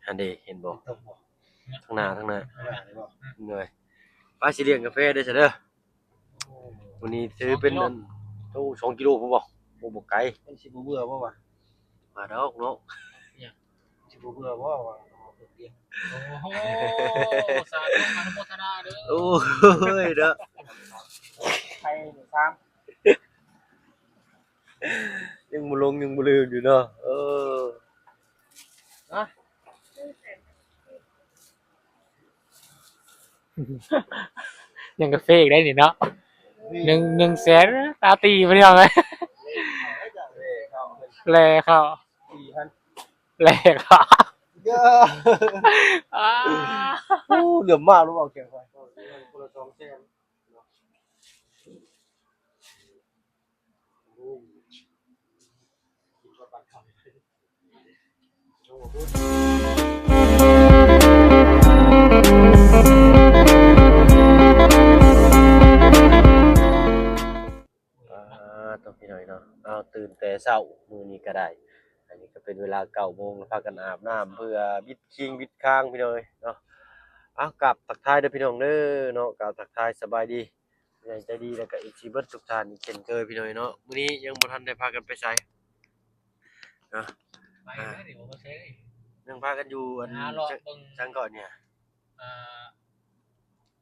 ຫັ້ນເດ້ ເຫັນບໍ່? ຕາງໜ້າ ຕາງໜ້າ ໂດຍ ໄປຊິລ້ຽງກາແຟເດີ້ຊະເດີ້. ໂອ້ ມື້ນີ້ຖືເປັນອັນ ໂອ້ ສອງກິໂລພຸ້ນບໍ່? ໂອ້ ບໍ່ໄກ. ມັນຊິບໍ່ເບື່ອບໍ່ວະ? ມາດອກເນາະ. ຊິບໍ່ເບື່ອບໍ່ວະ? ໂອ້ໂຫ ສາທຸ ອະນຸໂມທະນາເດີ້. ໂອ້ຍເນາະ ໄປສາມ ຍັງບໍ່ລົງ ຍັງບໍ່ເລີກຢູ່ເນາະ. ເອີ ຍັງກາເຟອີກໄດ໋ນີ້ເນາະ. ໜຶ່ງ ໜຶ່ງແສນຕາຕີພີ່ນ້ອງເອີຍ. ແລເຂົ້າ ແລເຂົ້າ ອ່າ ໂອ້ ເຫຼືອມມາກແລ້ວ ເວົ້າແກ່ຂ້ອຍ ຄົນລະສອງແສນ. ອ່າ ໂຕ ພີ່ນ້ອງເນາະ ເອົາ ຕື່ນແຕ່ເຊົ້າມື້ນີ້ກໍໄດ້. ອັນນີ້ກໍເປັນເວລາເກົ້າໂມງ ພາກັນອາບນ້ຳເພື່ອບິດຄີງບິດຄາງ ພີ່ນ້ອງເອີຍເນາະ. ເອົາ ກາບທັກທາຍເດີ້ ພີ່ນ້ອງເດີ້ເນາະ ກາບທັກທາຍສະບາຍດີ ຜູ້ໃຫຍ່ໃຈດີ ແລ້ວກໍເອັຟຊີເບິດທຸກທ່ານອີກເຊັ່ນເຄີຍ ພີ່ນ້ອງເນາະ. ມື້ນີ້ຍັງບໍ່ທັນໄດ້ພາກັນໄປໃສເນາະ ໄປແລ້ວ ອ່າ ດຽວບໍ່ໃສເລີຍ ຍັງພາກັນຢູ່ອັນ ຫາເລາະເບິ່ງ ສັງເກາະນີ້ ອ່າ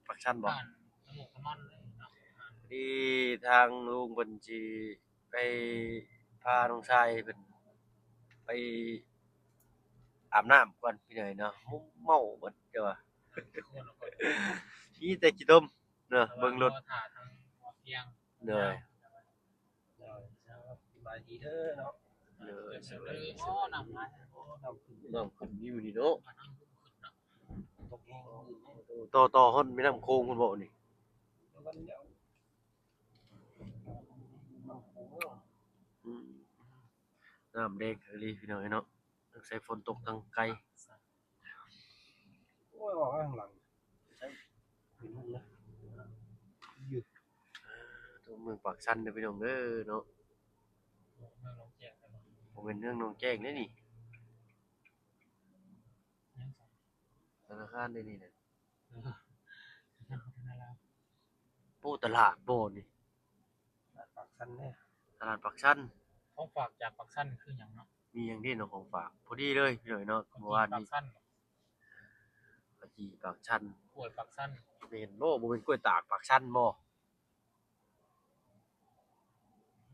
ປາກຊັນບໍ່? ບ້ານຕະໝູກຕະມັນເລີຍເນາະ. ພໍດີທາງລຸງເພິ່ນຊິໄປພານ້ອງຊາຍເພິ່ນໄປອາບນ້ຳກ່ອນ ພີ່ນ້ອງເນາະ. ໂອ້ ເມົາເບິດເຈົ້າວ່າ ມີແຕ່ຂີ້ຕົມ ເນາະ ເບິ່ງລົດ ຖ້າທາງໝໍພຽງ ໂດຍ ໂດຍ ສະບາຍດີເດີເນາະ ໂດຍ ສະບາຍດີ. ໂອ້ ນ້ຳຫຼາຍ ໂອ້ ນ້ຳຂຶ້ນ ນ້ຳຂຶ້ນຢູ່ນີ້ເນາະ ນ້ຳຂຶ້ນເນາະ ຕົກແຮງ ຕໍ່ ຕໍ່ຮອດແມ່ນ້ຳໂຂງພຸ້ນບໍ່ນີ້? ອືມ ນ້ຳແດງອີ່ຫຼີ ພີ່ນ້ອງເອີຍເນາະ ຕ້ອງໃສ່ຝົນຕົກທາງໄກ. ໂອ້ຍ ອອກມາຂ້າງຫຼັງ ໃສ່ເປັນຫຸ່ງນະ ຢູ່ ໂຕເມືອງປາກຊັນເດີພີ່ນ້ອງເດີເນາະ ບໍ່ແມ່ນເມືອງໜອງແຈ້ງເດ້ນີ້ ທະນາຄານເດ້ນີ້ນະ. ໂອ້ ຕະຫຼາດບໍ່ນີ້? ຕະຫຼາດປາກຊັນເດ້ ຕະຫຼາດປາກຊັນ. ຂອງຝາກຈາກປາກຊັນຄືຫຍັງເນາະ? ມີຫຍັງເດ້ເນາະຂອງຝາກ? ພໍດີເລີຍພີ່ນ້ອງເນາະ ເມື່ອວານນີ້ ເຂົ້າຈີ່ປາກຊັນ ເຂົ້າຈີ່ປາກຊັນ ກ້ວຍປາກຊັນ ແມ່ນບໍ່? ບໍ່ແມ່ນກ້ວຍຕາກປາກຊັນບໍ່?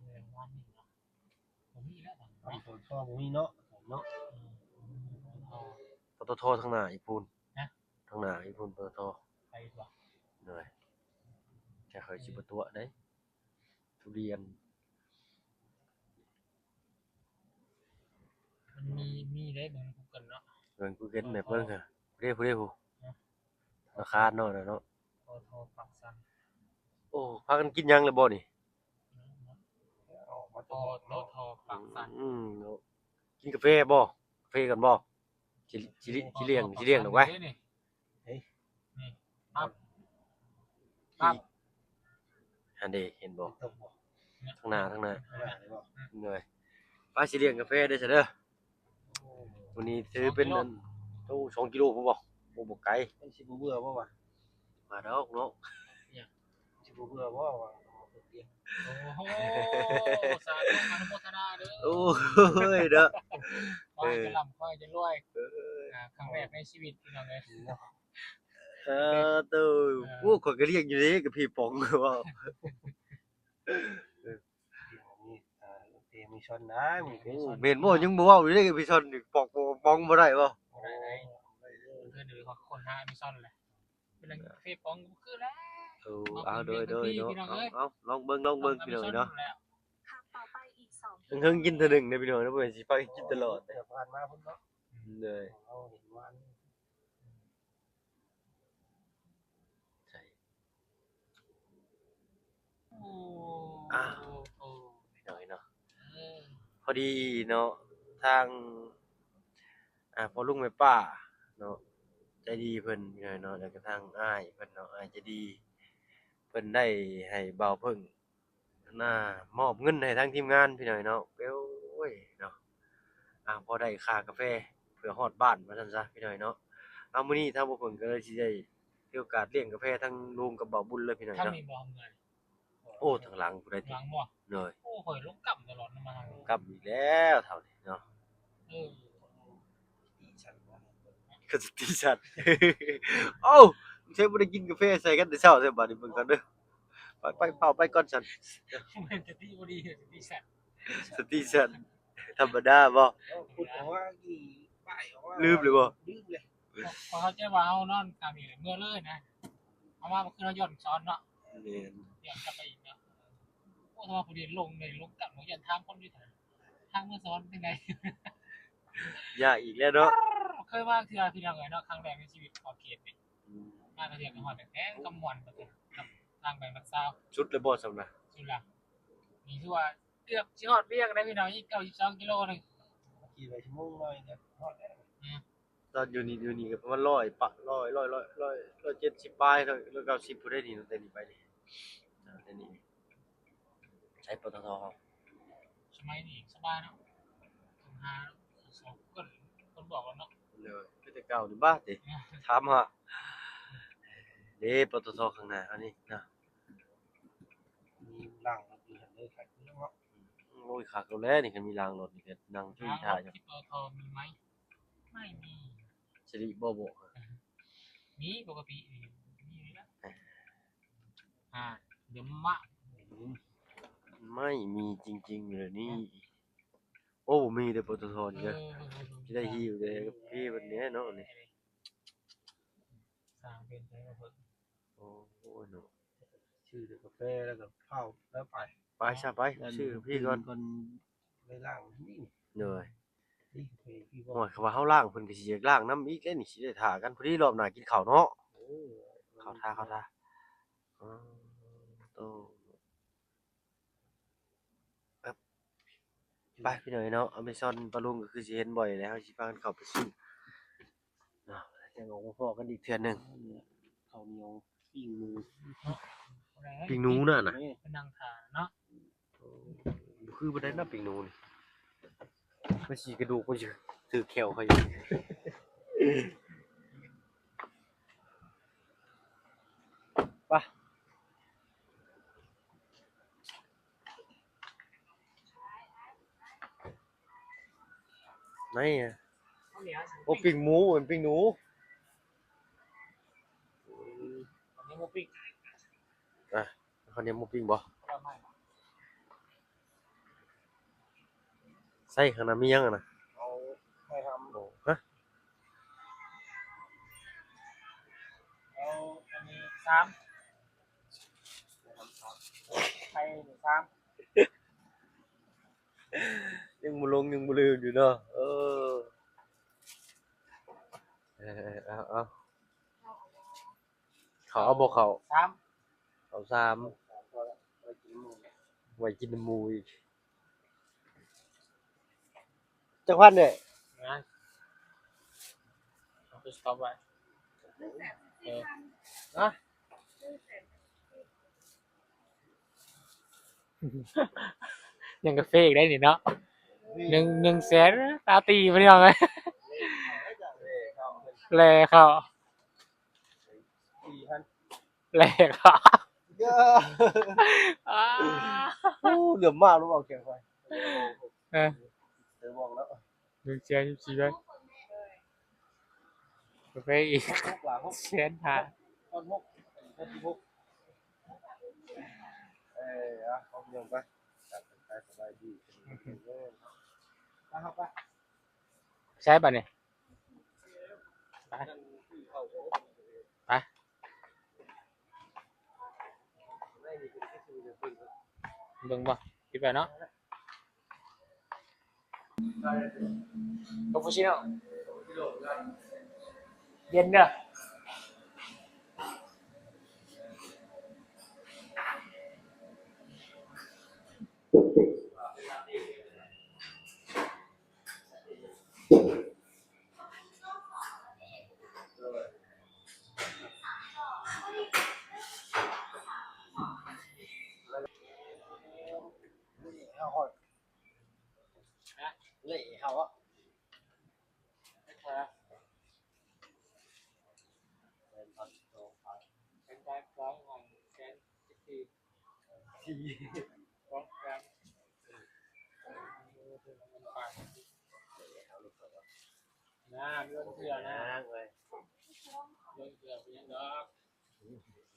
ເມື່ອວານນີ້ເນາະ ບໍ່ມີແລ້ວ ປຕທ ບໍ່ມີເນາະ ເນາະ ປຕທ ທາງໜ້າອີກພຸ້ນ ທາງໜ້າອີກພຸ້ນ ປຕທ ໄປບໍ່? ໂດຍ ແຕ່ຂ້ອຍຊິບໍ່ຕົວະເດ້ ທຸລຽນ ມັນມີ ມີເດ້ ເບິ່ງກູເກີນເນາະ ເບິ່ງກູເກີນແມັບເບິ່ງ ເດ້ ຜູ້ໃດຜູ້ ທະນາຄານເນາະ ເນາະ ປຕທ ປາກຊັນ. ໂອ້ ພາກັນກິນຫຍັງແລ້ວບໍ່ນີ້? ປຕທ ປາກຊັນ ອືມ ເນາະ ກິນກາແຟບໍ່? ກາເຟກັນບໍ່? ຊິ ຊິລ້ຽງ ຊິລ້ຽງດອກໄວ້ ນີ້ ປັບ ປັບ ຫັ້ນເດ້ ເຫັນບໍ່? ທາງໜ້າ ທາງໜ້າ ໂດຍ ໄປຊິລ້ຽງກາແຟເດີ້ຊະເດີ້. ມື້ນີ້ຖືເປັນອັນ ໂອ້ ສອງກິໂລພຸ້ນບໍ່? ໂອ້ ບໍ່ໄກ ມັນຊິບໍ່ເບື່ອບໍ່ວະ? ມາດອກເນາະ ຊິບໍ່ເບື່ອບໍ່ວະ? ໂອ້ໂຫ ສາທຸ ອະນຸໂມທະນາເດີ້. ໂອ້ຍເນາະ ຂໍໃຫ້ຈະລ່ຳ ຂໍໃຫ້ຈະລວຍ ເອີ ອ່າ ຄັ້ງແລກໃນຊີວິດ ພີ່ນ້ອງເອີຍ. ເອີ ໂຕ ເອີ ໂອ້ ຂ້ອຍກໍລ້ຽງຢູ່ເດ້ ກະພີປ໋ອງ ເວົ້າ ເອີ ເມຊອນນະ ໂອ້ ແມ່ນບໍ່? ຍັງບໍ່ເວົ້າຢູ່ເດ້ ເມຊອນນີ້ ປອກ ປອງບໍ່ໄດ້ບໍ່? ບໍ່ໄດ້ ເພິ່ນເອີ້ນວ່າຄົນຫາເມຊອນແຫຼະ ເປັນຫຍັງເຟປອງກໍບໍ່ຄືແລ້ວ. ເອີ ເອົາ ໂດຍ ໂດຍເນາະ ເອົາ ລອງເບິ່ງ ລອງເບິ່ງ ພີ່ນ້ອງເນາະ. ເຮົງໆກິນເທື່ອໜຶ່ງເດ້ພີ່ນ້ອງເນາະ ບໍ່ແມ່ນຊິພາກັນກິນຕະຫຼອດເດ້ ຜ່ານມາພຸ້ນເນາະ ເລີຍ ເຮົາເຫັນວ່າ ໃຊ່ ໂອ້ ອ່າ ໂອ້ ພີ່ນ້ອງເນາະ ເອີ ພໍດີເນາະ ທາງ ອ່າ ພໍ່ລຸງແມ່ປ້າເນາະ ໃຈດີເພິ່ນ ພີ່ນ້ອງເນາະ ແລ້ວກໍທາງອ້າຍເພິ່ນເນາະ ອ້າຍໃຈດີ ເພິ່ນໄດ້ໃຫ້ບ່າວເພິ່ງ ນະ ມອບເງິນໃຫ້ທາງທີມງານ ພີ່ນ້ອງເນາະ ໂອ້ຍເນາະ ອ່າ ພໍໄດ້ຄ່າກາແຟ ພື່ອຮອດບ້ານວ່າຊັ້ນຊະ ພີ່ນ້ອງເນາະ. ເອົາ ມື້ນີ້ທາງບ່າວເຜິ້ງກໍເລີຍຊິໄດ້ມີໂອກາດລ້ຽງກາແຟທັງລຸງກັບບ່າວບຸນເລີຍ ພີ່ນ້ອງເນາະ. ທາງນີ້ບໍ່? ໂອ້ ທາງຫຼັງພຸ້ນໃດ໋ ຫຼັງບໍ່? ໂດຍ. ໂອ້ ຂ້ອຍລົງກຳຕະຫຼອດນຳ ມາທາງນີ້ ກຳອີກແລ້ວເຖົ້ານີ້ເນາະ. ເອີ ສະຕິສັນ ເອົ້າ ໃສບໍ່ໄດ້ກິນກາແຟໃສ່ກັນແຕ່ເຊົ້າແທ້ ບາດນີ້ເບິ່ງກ່ອນເດີ. ໄປ ໄປ ຟ້າວໄປກ່ອນຊັ້ນ. ແມ່ນສະຕິບໍ່ດີ ສະຕິສັນ ສະຕິສັນ ທຳມະດາບໍ່? ລືມແລ້ວບໍ່? ຂ້ອຍເຂົ້າໃຈວ່າເຮົານອນກາງນີ້ແຫຼະ ເມືອເລີຍນະ. ເຮົາມາເມື່ອຄືນເຮົາຍ້ອນສອນເນາະ. ແມ່ນ ຍ້ອນກັບໄປອີກເນາະ. ໂອ້ ຖ້າວ່າຜູ້ໃດລົງ ໄດ້ລົງກັບ ຢ້ານຖາມຄົນຢູ່ທາງເມືອສອນຈັ່ງໃດ. ຍາກອີກແລ້ວເນາະ. ເຄີຍມາເທື່ອ ພີ່ນ້ອງເອີຍເນາະ ຄັ້ງແລກໃນຊີວິດຂອບເຂດນີ້. ອືມ ມາກະເທື່ອກະຮອດແຕ່ກຳມ່ວນ ທາງໄປມັດຊາວ ສຸດແລ້ວບໍ່ຊ່ຳນະ? ສຸດລະ. ນີ້ຖືວ່າເກືອບຊິຮອດວຽງແລ້ວ ພີ່ນ້ອງ ອີກເກົ້າສິບສອງກິໂລໜຶ່ງ. ຂີ່ໄປຊົ່ວໂມງໜ້ອຍກະຮອດແລ້ວ. ອືມ ຕອນຢູ່ນີ້ ຢູ່ນີ້ກໍປະມານຮ້ອຍປະ ຮ້ອຍ ຮ້ອຍ ຮ້ອຍ ຮ້ອຍ ຮ້ອຍເຈັດສິບປາຍ ຮ້ອຍ ຮ້ອຍເກົ້າສິບພຸ້ນເດ້ນີ້ ຕັ້ງແຕ່ນີ້ໄປນີ້ ຕັ້ງແຕ່ນີ້. ໃຊ້ ປຕທ ເຮົາ ສະໄໝນີ້ສະບາຍເນາະ ຕ້ອງຫາສອງເພິ່ນ ເພິ່ນບອກແລ້ວເນາະ. ໂດຍ ຄືແຕ່ເກົ່ານີ້ບາດນີ້ ຖາມຫາເດ້ ປຕທ ຂ້າງໜ້າເຮົານີ້ເນາະ. ມີລາງລົດຢູ່ຫັ້ນເດີ ຄັກຢູ່ເນາະ. ໂອ້ຍ ຄັກໂລດແລ້ວນີ້ ຄັນມີລາງລົດນີ້ກໍນັ່ງຈຸ້ຍຖ້າຢູ່. ປຕທ ມີໄໝ? ໄມ່ມີ. ສິລິບໍ່ບອກ ມີປົກກະຕິນີ້ ມີຢູ່ນະ. ອ່າ ດຽວມາ ໄມ່ມີຈິງໆເລີຍນີ້. ໂອ້ ບໍ່ມີເດ້ ປຕທ ນີ້ເດີ. ເອີ ຊິໄດ້ຫິ້ວແຕ່ກາເຟເພິ່ນແດ່ເນາະນີ້. ສ້າງເປັນໄປເບິ່ງ. ໂອ້ຍເນາະ ຊື້ແຕ່ກາແຟແລ້ວກໍເຝົ້າແລ້ວໄປ ໄປຊະ ໄປ ຊື້ກາເຟກ່ອນ ກ່ອນໄປລ້າງນີ້. ໂດຍ. ໂອ້ຍ ຄັນວ່າເຮົາລ້າງ ເພິ່ນກໍຊິຢາກລ້າງນຳອີກເດ້ນີ້ ຊິໄດ້ຖ້າກັນ ພໍດີລອບໜ້າກິນເຂົ້າເນາະ. ເອີ ເຂົ້າທ່າ ເຂົ້າທ່າ. ອໍ ໂຕ ໄປ ພີ່ນ້ອງເອີຍເນາະ, ອາເມຊອນປາລຸງກໍຄືຊິເຫັນບ່ອຍແລ້ວ, ເຮົາຊິພາກັນເຂົ້າໄປຊື້ເນາະ, ຈັ່ງອອກມາພໍ້ກັນອີກເທື່ອໜຶ່ງ. ເຂົ້າໜຽວ ປີ້ງໝູ ປີ້ງໜູນັ້ນນະ ໄປນັ່ງຖ້າເນາະ. ໂອ້ ບໍ່ຄືບໍ່ໄດ້ນະ ປີ້ງໜູນີ້ ມັນຊິກະດູກມັນຊິຖືກແຂ້ວຂ້ອຍຢູ່. ໄປ ໄໝ ໂອ້ ປີ້ງໝູ ເປັນປີ້ງໜູ. ອັນນີ້ໝູປີ້ງ ອ່ະ ເຂົ້າໜຽວໝູປີ້ງບໍ່? ໃສ່ຂ້າງໜ້າມີຫຍັງຫັ້ນນະ? ເອົາໄຂ່ຫຳ. ໂອ້ ຮະ? ເອົາອັນນີ້ສາມ ໄຂ່ນີ້ສາມ. ຍັງບໍ່ລົງ ຍັງບໍ່ລືມຢູ່ເນາະ. ເອີ ເອີ ເອົາ ເອົາ ເຂົ້າເອົາບໍ່ເຂົ້າ? ສາມ ເຂົ້າສາມ ໄວ້ກິນນຳໝູອີກ. ຈັກພັນເດ້? ນະ ເອົາໄປສະຕັອບໄວ້. ເອີ ນະ ຍັງກາເຟອີກໄດ໋ນີ້ເນາະ. ໜຶ່ງ ໜຶ່ງແສນ ຕາຕີ ພີ່ນ້ອງເອີຍ. ແລ່ເຂົ້າ ສີ່ພັນ ແລກ ເອີ ອ່າ ໂອ້ ເຫຼືອມາກ ເວົ້າແຂງໄປ. ເອີ ເດີ ບອກແລ້ວ ໜຶ່ງແສນສິບສີ່ພັນ ກາເຟອີກ ຫົກ ຫົກ ແສນຫ້າ ຫົກ ຫົກ ຫົກ ເອີ ເອົາ ເອົາໄປ ສະບາຍດີ ໄປ ເຮົາໄປ ໃຊ້ບາດນີ້. ໄປ ໄປ ເບິ່ງບໍ່? ປິດໄວ້ເນາະ. ຄາປູຊິໂນ ເຢັນເດີ. ເລະເຮົາອະ. ແສນພັນສອງພັນ ເປັນໄດ້ສອງພັນແສນສິບສີ່ ສີ່ ສອງແສນ ເອີ ເປັນເງິນໄປນະ ເລື່ອງເທື່ອນະ ເລື່ອງເທື່ອເປັນຫຍັງດອກ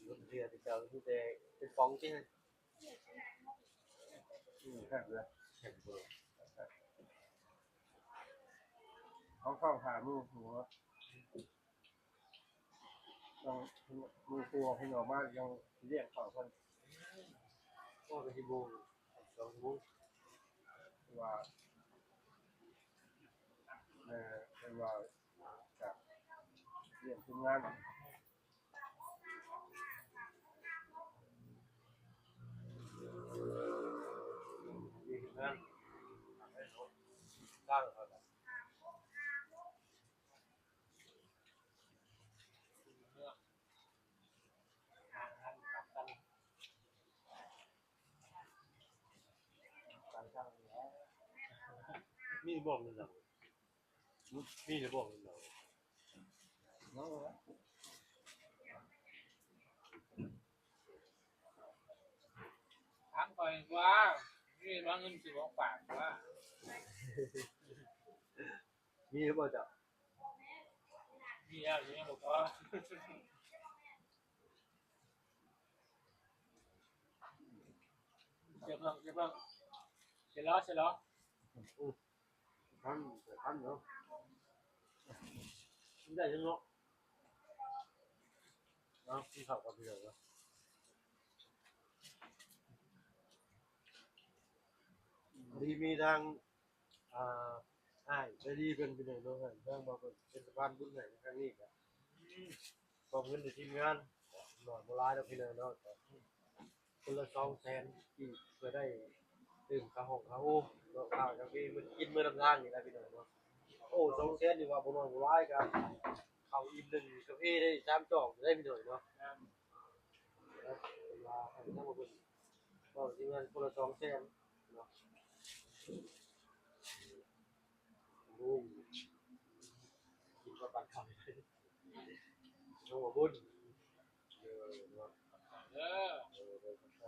ເລື່ອງເທື່ອທີ່ເຈົ້າມີແຕ່ເປັນປ່ອງຕິ ອືມ ແຊບເລີຍ ແຊບເລີຍ ເອົາເຂົ້າຫາໝູ່ຫົວ ຕ້ອງ ໝູ່ຄົວເພິ່ນອອກມາ ຍັງຊິລ້ຽງເຂົ້າເພິ່ນ ໂອ້ ເປັນຊົ່ວໂມງ ສອງຊົ່ວໂມງ ວ່າ ເອີ ເພິ່ນວ່າຈະລ້ຽງທີມງານ ມີບໍ່ເງິນເຮົາ ມີແຕ່ບໍ່ເງິນເຮົາ ຖາມຂ້ອຍວ່າ ມີບໍ່ເງິນຊິບອກປາກວ່າ ມີແລ້ວບໍ່ເຈົ້າ? ມີແລ້ວ ຍັງບໍ່ພໍ ເກັບເບິ່ງ ເກັບເບິ່ງ ເສຍແລ້ວ ເສຍແລ້ວ ອືມ ທັນ ທັນເນາະ ໄດ້ຢູ່ເນາະ ເອົາ ກິນເຂົ້າກ່ອນ ພີ່ນ້ອງເນາະ ພໍດີມີທາງ ອ່າ ອ້າຍໃຈດີເພິ່ນ ພີ່ນ້ອງເນາະ ທາງວ່າເພິ່ນເປັນສະພານບຸນໃຫ້ໃນຄັ້ງນີ້ກະ ອືມ ມອບເງິນໃຫ້ທີມງານ ໜ້ອຍບໍ່ຫຼາຍດອກ ພີ່ນ້ອງເນາະ ຄົນລະສອງແສນກີບ ເພື່ອໄດ້ຕື່ມຄ່າຫ້ອງຄ່າໂຮງເນາະ ຄ່າກາເຟ ມື້ກິນມື້ນຳທາງນີ້ນະ ພີ່ນ້ອງເນາະ ໂອ້ ສອງແສນນີ້ວ່າບໍ່ໜ້ອຍບໍ່ຫຼາຍ ກະເຂົ້າອີ່ມໜຶ່ງ ກາເຟໄດ້ສາມຈອກໄດ້ ພີ່ນ້ອງເນາະ ເພິ່ນວ່າໃຫ້ທາງເພິ່ນ ເວົ້າຊິເງິນຄົນລະສອງແສນເນາະ ໂອ້ ກິນມາປານຄ່ຳ ນ້ອງບໍ່ບຸນ ເອີ ເນາະ ເອີ ເອີ ເວລ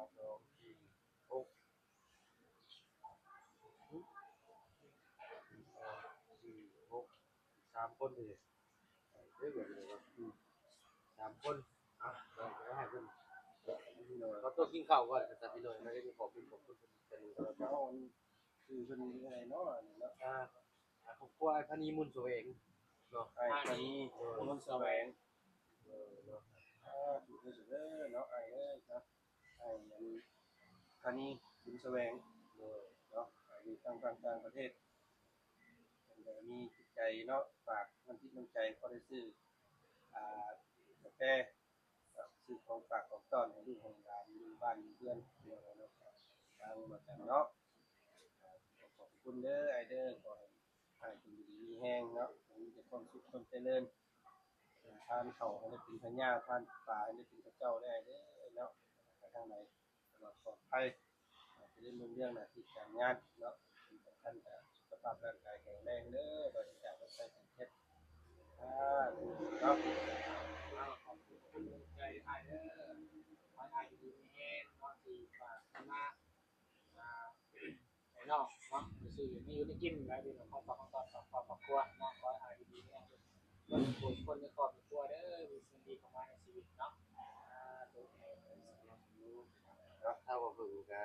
າສອງ ສີ່ ຫົກ ສາມຄົນເດ້ ເອີ ສາມຄົນ ອ່ະ ເອົາໃຫ້ເພິ່ນ ເຮົາຕ້ອງກິນເຂົ້າກ່ອນ ຊັ້ນພີ່ນ້ອງ ແລ້ວກໍຂໍບຸນຂອບຄຸນເພິ່ນອີກເທື່ອໜຶ່ງ ເອົາ ຊື່ເພິ່ນເອີ່ຍເນາະ ອັນນີ້ເນາະ ອ່າ ຄອບຄົວອ້າຍພານີ ມູນສະແຫວງເນາະ ອ້າຍພານີ ມູນສະແຫວງ ເອີ ເນາະ ສາທຸເດີເນາະ ອ້າຍເອີຍເນາະ ອ້າຍອັນ ພານີ ບຸນສະແຫວງ ໂດຍ ເນາະ ຢູ່ທາງຕ່າງປະເທດ ເພິ່ນກໍມີຈິດໃຈເນາະ ຝາກນ້ຳຈິດນ້ຳໃຈ ພໍໄດ້ຊື້ ອ່າ ກາແຟ ຊື້ຂອງຝາກຂອງຕ້ອນໃຫ້ລູກໃຫ້ຫຼານ ຢູ່ບ້ານຢູ່ເຮືອນ ເນາະ ທາງບໍ່ຈັນເນາະ ຂອບຄຸນເດີອ້າຍເດີ ຂໍໃຫ້ອ້າຍຈົ່ງຢູ່ດີມີແຮງເນາະ ມີແຕ່ຄວາມສຸກຄວາມຈະເລີນ ທານເຂົ້າໃຫ້ໄດ້ເປັນພະຍາ ທານປາໃຫ້ໄດ້ເປັນພະເຈົ້າ ເດີອ້າຍເດີເນາະ ໄປທາງໃດ ຕະຫຼອດປອດໄພ ຈະໄດ້ຮຸ່ງເຮືອງໜ້າທີ່ການງານເນາະ ທີ່ສຳຄັນກໍສຸຂະພາບຮ່າງກາຍແຂງແຮງເດີ ປາສະຈາກໂລກໄພໄຂ້ເຈັບ ສາທຸເນາະ ຂອບຄຸນຂອບໃຈອ້າຍເດີ ຂໍໃຫ້ອ້າຍຢູ່ດີມີແຮງເນາະ ທີ່ຝາກມາ ອ່າ ໃຫ້ນ້ອງເນາະ ໄດ້ຊື້ແນວຢູ່ແນວກິນ ໄດ້ເປັນຂອງຝາກຂອງຕ້ອນຝາກຄອບຝາກຄລັວເນາະ ຂໍໃຫ້ອ້າຍຢູ່ດີມີແຮງ ເບິດທຸກຄົນໃນຄອບໃນຄົວເດີ ມີສິ່ງດີເຂົ້າມາໃນຊີວິດເນາະ ສາທຸ ເນາະ ເຮົາກໍເບິ່ງກະ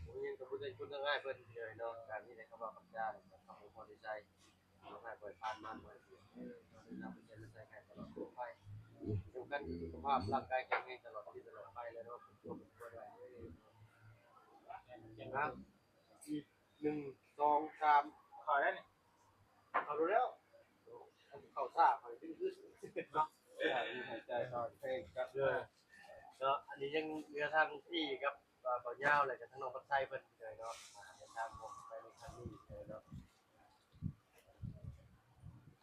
ໂອ້ຍ ຍັງກໍບໍ່ໄດ້ຄຸນທາງອ້າຍເພິ່ນເລີຍເນາະ ການນີ້ໄດ້ຄຳເວົ້າຄຳຈາ ຄຳອວຍພອນໃນໃຈ ເຮົາໃຫ້ປ່ອຍຜ່ານມາ ບໍ່ໃຫ້ເສຍ ເອີ ເຮົາໄດ້ນຳໄປໃຊ້ໃນການຕະຫຼອດທົ່ວໄປ ສຳຄັນສຸຂະພາບຮ່າງກາຍແຂງແຮງຕະຫຼອດປີຕະຫຼອດໄປເລີຍເນາະ ຄອບຄົວດ້ວຍ ເອີ ນະ ອີກ ໜຶ່ງ ສອງ ສາມ ເຂົ້າແລ້ວນີ້ ເຂົ້າແລ້ວ ເຂົ້າຊ້າ ເຂົ້າດຶງຂຶ້ນເນາະ ຫາຍໃຈເຂົ້າແຮງກັບເດີ ເນາະ ອັນນີ້ຍັງເຫຼືອທາງພີ່ກັບ ເອີ ບ່າວຍາວ ແລ້ວກໍທາງນ້ອງພັດໄຊເພິ່ນເດີເນາະ ເດີນທາງໄປໃນຄັ້ງນີ້ເດີເນາະ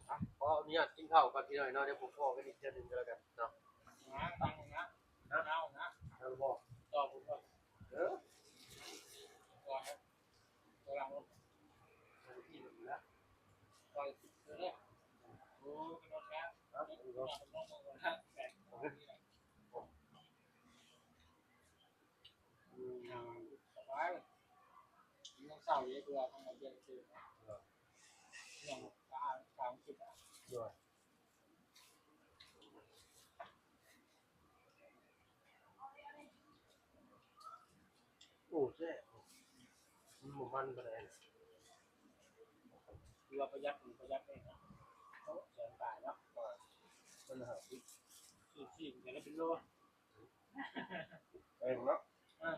ອ່ະ ຂໍອະນຸຍາດກິນເຂົ້າກ່ອນພີ່ນ້ອງເນາະ ດຽວພົບພໍ້ກັນອີກເທື່ອໜຶ່ງກໍແລ້ວກັນເນາະ ນະ ນະ ນະ ເອົາບໍ່ ຕໍ່ ເອີ ຕໍ່ ຕໍ່ ຕໍ່ ຕໍ່ ສະບາຍ ຍັງເຊົ້າຢູ່ເທື່ອ ຕ້ອງມາປ່ຽນຊື່ ຍັງສາມສິບ ໂດຍ. ໂອ້ ແຊບ ມັນບໍ່ມັນປານໃດ ຄືວ່າປະຢັດ ປະຢັດເດ້ ໂຕະແສນປາຍເນາະ ເປັນຫ້າສິບ ຊື້ຊີ້ນແຕ່ລະເປັນໂລ ແພງເນາະ ເອີ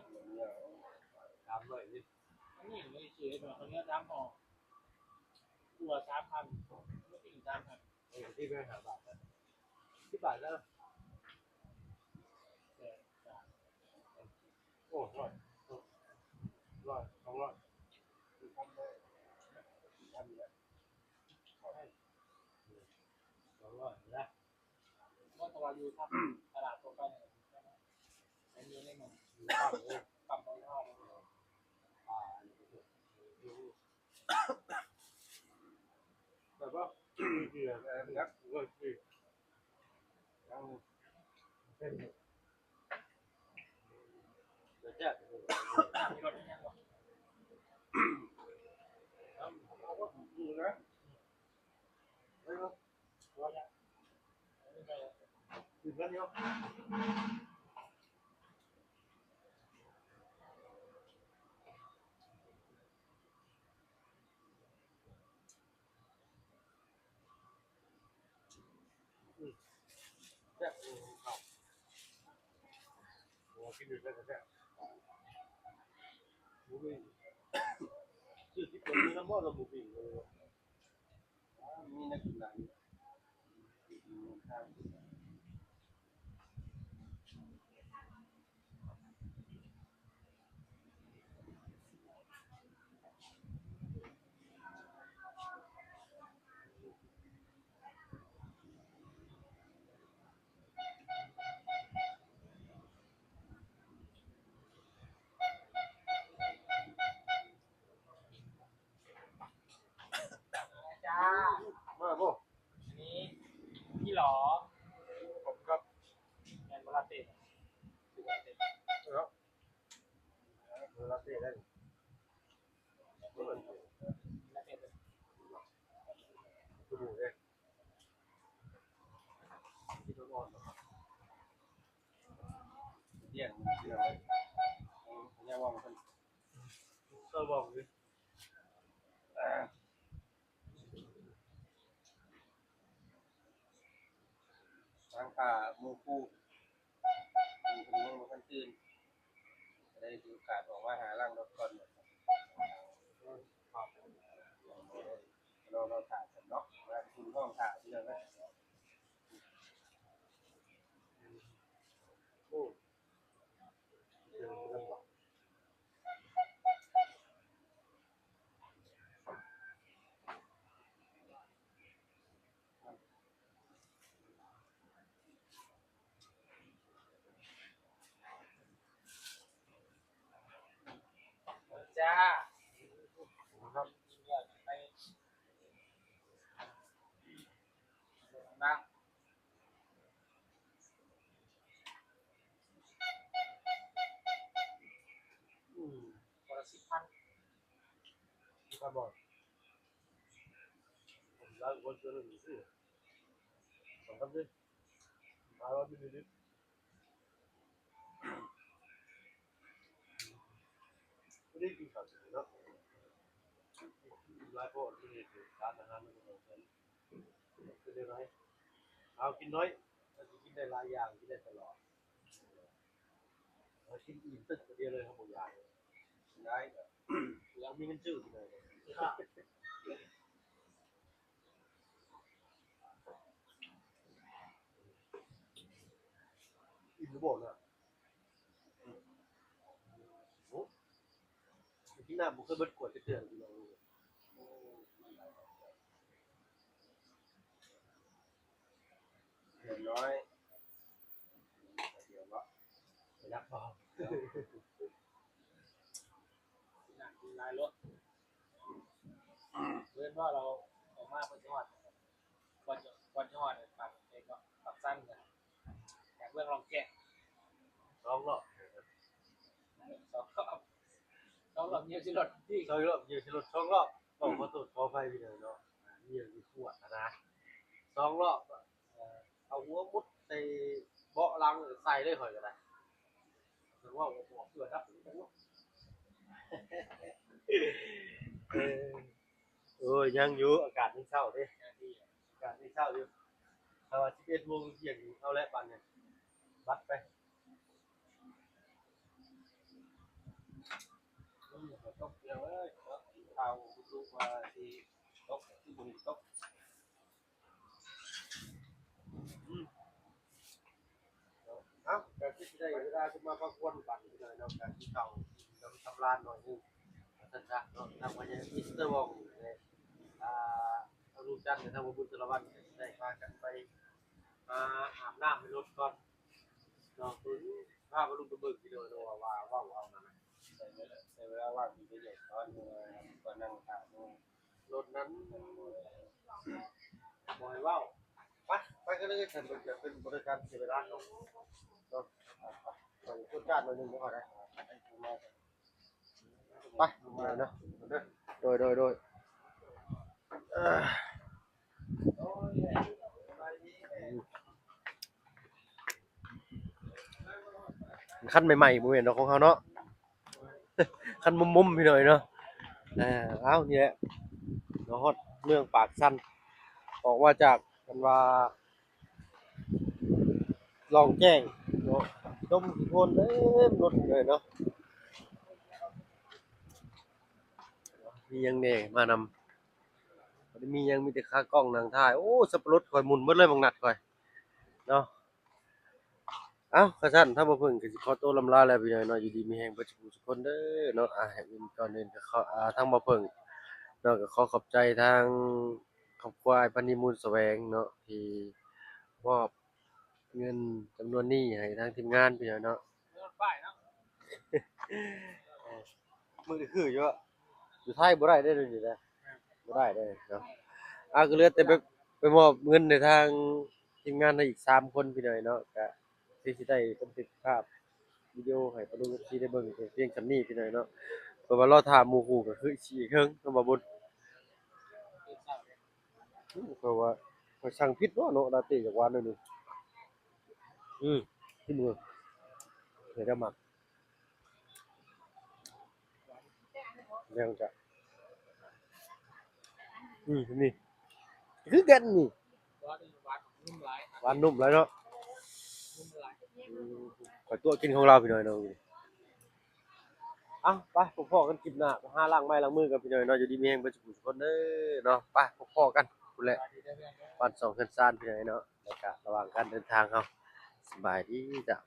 ສາມຮ້ອຍນີ້ ອັນນີ້ມັນຊິເຮັດວ່າເຂົາເໜືອສາມຫໍ່ ຂົ້ວສາມພັນ ໝູປີ້ງສາມພັນ. ເອີ ທີ່ແພງຫ້າບາດນະ ສິບບາດແລ້ວ ໂອ້ ຮ້ອຍ ຮ້ອຍ ສອງຮ້ອຍ ສອງຮ້ອຍນະ ບໍ່ ແຕ່ວ່າຢູ່ຕາມຕະຫຼາດທົ່ວໄປນີ້ ມັນຢູ່ໃນໝ່ອງ ຢູ່ຕາມ ເອີ ຕາມ ແບບວ່າ ເອີ ເອີ ເອີ ເປັນ ແຊບ ມີລົດອີ່ຫຍັງບໍ່? ເອົາ ເອົາ ເອົາ ເອົາ ເອົາ ອືມ ແຊບ ເຂົ້າ ໂອ້ ກິນຢູ່ໃສກະແຊບ ໝູປີ້ງ ຊື້ຕິດລົດນຳບໍ່ ລະໝູປີ້ງ ມີແນວກິນຫຼາຍຢູ່. ມາບໍ່? ອັນນີ້ອີ່ຫຼໍ ຂອບຄຸນຄັບ ແມ່ນບໍ່ ລາເຕ້ ເນາະ ເອີ ລາເຕ້ໄດ້ ລາເຕ້ ຄືໝູເດ້ ກິນອ່ອນໆ ດຽງ ດຽງ ເອີ ເອົາເວົ້າເພິ່ນ ເອີ ເວົ້າຢູ່ ທາງຂ້າໝູ່ຄູ່ ເພິ່ນຍັງບໍ່ທັນຕື່ນ ກໍໄດ້ຖືໂອກາດອອກມາຫາຫຼັງລົດກ່ອນ ລໍ ລໍຖ້າຊັ້ນເນາະ ມາເປັນຫ້ອງຖ້າ ພີ່ນ້ອງເອີຍ ໂອ້. ຈ້າ ໄປນະ ອືມ ຄົນລະສິບພັນ ສິບພັນບາດ ຫຼາຍຄົນເກີນ ສອງພັນເດ້ ຫ້າຮ້ອຍມິນລີລິດ ບໍ່ໄດ້ກິນເຂົ້າເນາະ ຫຼາຍໂພດ ມື້ນີ້ສານອາຫານມັນບໍ່ເໝາະສົມ ເປັນຈັ່ງໃດ ເຮົາກິນໜ້ອຍ ເຮົາຊິກິນໄດ້ຫຼາຍຢ່າງ ກິນໄດ້ຕະຫຼອດ ເຮົາກິນອີ່ມຕຶກດຽວເລີຍ ເຮົາບໍ່ຢາກ ໄດ້ ຢາກມີເງິນຊື້ກິນເລີຍ. ອີ່ມຫຼືບໍ່ນະ? ໂອ້ ກິນນ້ຳບໍ່ເຄີຍເບິດຂວດຈັກເທື່ອ ພີ່ນ້ອງເອີຍ. ເດືອນນ້ອຍ ດຽວເນາະ ໄປນັບເອົາ ໜັກຫຼາຍໂລດ ເພິ່ນວ່າລາວອອກມາເພິ່ນຊິຮອດ ກ່ອນຈະ ກ່ອນຈະຮອດປາກເຊກເນາະ. ຕັ້ງຈາກເມືອງລອງແກ້ງ ສອງລອບ ສອງລອບ ສອງລອບຍ່ຽວຊິລົດ ສອງລອບຍ່ຽວຊິລົດ ສອງລອບ ຕ້ອງຂໍໂທດຂໍອະໄພພີ່ນ້ອງເນາະ ຍ່ຽວຊິຂວດຫັ້ນນະ ສອງລອບ ເອີ ເອົາຫົວມຸດໃສ່ເບາະຫຼັງ ໃສ່ເລີຍຂ້ອຍກໍໄດ້ ເວົ້າບໍ່ອອກ ເພື່ອດັບ ເອີ ໂອ້ຍ ຍັງຢູ່ ອາກາດຍັງເຊົ້າເດ້ ອາກາດຍັງເຊົ້າຢູ່ ຖ້າວ່າສິບເອັດໂມງທ່ຽງນີ້ ເອົາແຫຼະບາດນີ້ ບັດໄປ ອືມ ຝົນຕົກພີ່ນ້ອງເອີຍ ເນາະ ຂ່າວຮູ້ສຶກວ່າຊິຕົກ ຄືບໍ່ເຫັນຕົກ ອືມ ເນາະ ເອົາ ກໍຄືຊິໄດ້ເວລາຊິມາພັກຜ່ອນບັດນີ້ເນາະ ກໍກິນເຂົ້າກິນນ້ຳສຳລານໜ້ອຍໜຶ່ງ ວ່າຊັ້ນຊະເນາະ ທາງພະຍາມິສເຕີວອງ ແລະ ອ່າ ທາງລຸງຈັນ ແລະ ທາງພໍ່ບຸນສາລະວັນ ກໍຊິໄດ້ພາກັນໄປຫາອາບນ້ຳໃຫ້ລົດກ່ອນເນາະ ເພິ່ນພາພໍ່ລຸງໄປເບິ່ງຢູ່ເດີເນາະ ວ່າ ວ່າເວົ້າເອົານັ້ນນະ ໃຊ້ເວລາ ໃຊ້ເວລາວ່າງກິນປະໂຫຍດກ່ອນ ເພາະວ່າກໍນັ່ງຖ້າຢູ່ ລົດນັ້ນບໍ່ໃຫ້ເວົ້າ ໄປ ໄປກັນເລີຍ ຄັນເປັນ ເປັນບໍລິການເສຍເວລາເນາະ ເນາະ ໄປ ໄປ ໄປ ຄົນຈາດໜ້ອຍໜຶ່ງບໍ່ເຂົ້າໃຈ ໄປ ເນາະ ໂດຍ ໂດຍ ໂດຍ ເອີ ຄັນໃໝ່ໆ ບໍ່ແມ່ນດອກຂອງເຮົາເນາະ ຄັນມົມໆ ພີ່ນ້ອງເນາະ ເອີ ເອົາ ນີ້ແຫຼະເນາະ ຮອດເມືອງປາກຊັນ ອອກມາຈາກ ເພິ່ນວ່າ ລອງແກ້ງເນາະ ດົມຂີ້ໂຄນເຕັມລົດເລີຍເນາະ ມີຫຍັງແດ່ມານຳ ບໍ່ໄດ້ມີຫຍັງ ມີແຕ່ຂາກ້ອງນັ່ງຖ່າຍ ໂອ້ ສັບປະລົດຂ້ອຍໝຸ່ນເບິດເລີຍ ບັກນັດຂ້ອຍເນາະ. ເອົ້າ ຄັນຊັ້ນທາງບ່າວເຜິ້ງກໍຊິຂໍໂຕລ່ຳລາແລ້ວພີ່ນ້ອງເນາະ ຢູ່ດີມີແຮງເບິດສູ່ຜູ້ສູ່ຄົນເດີເນາະ ອ່າ ໃຫ້ອື່ນກ່ອນອື່ນກໍຂໍ ອ່າ ທາງບ່າວເຜິ້ງເນາະ ກໍຂໍຂອບໃຈທາງຄອບຄົວອ້າຍປານີ ມູນສະແຫວງເນາະ ທີ່ມອບເງິນຈຳນວນນີ້ໃຫ້ທາງທີມງານພີ່ນ້ອງເນາະ ມື້ນີ້ຄືຢູ່ ຢູ່ໄທບໍ່ໄດ້ເດ້ດຽວນີ້ນະ ບໍ່ໄດ້ເດ້ເນາະ ອ່າ ກໍເຫຼືອແຕ່ໄປ ໄປມອບເງິນໃຫ້ທາງທີມງານໃຫ້ອີກສາມຄົນພີ່ນ້ອງເນາະ ກະຄືຊິໄດ້ບັນທຶກພາບວິດີໂອໃຫ້ປະລຸງເອັຟຊີໄດ້ເບິ່ງພຽງສ່ຳນີ້ພີ່ນ້ອງເນາະ ເພາະວ່າລໍຖ້າໝູ່ຄູ່ກໍຄືຊິອີກເຫິງເນາະ ບ່າວບຸນ ເພາະວ່າຂ້ອຍສັ່ງຜິດເນາະ ລາເຕ້ຢາກຫວານໜ້ອຍໜຶ່ງ ອືມ ກິນເບິ່ງ ເອີ ຈະມັກ ແລ້ວຈະ ອືມ ນີ້ ຄືກັນນີ້ ຫວານ ຫວານນຸ້ມຫຼາຍ ຫວານນຸ້ມຫຼາຍເນາະ ອືມ ຂ້ອຍຕົວະກິນຂອງລາວພີ່ນ້ອງເນາະ ເອົ້າ ໄປ ພໍ້ກັນຄລິບໜ້າ ໄປຫາລ້າງໄມ້ລ້າງມືກັນພີ່ນ້ອງເນາະ ຢູ່ດີມີແຮງເບິດສູ່ຜູ້ສູ່ຄົນເດີເນາະ ໄປ ພໍ້ກັນພຸ້ນແຫຼະ ບ້ານຊ່ອງເຮືອນຊານພີ່ນ້ອງເນາະ ແລ້ວກະລະຫວ່າງການເດີນທາງເຮົາ ສະບາຍດີເຈົ້າ.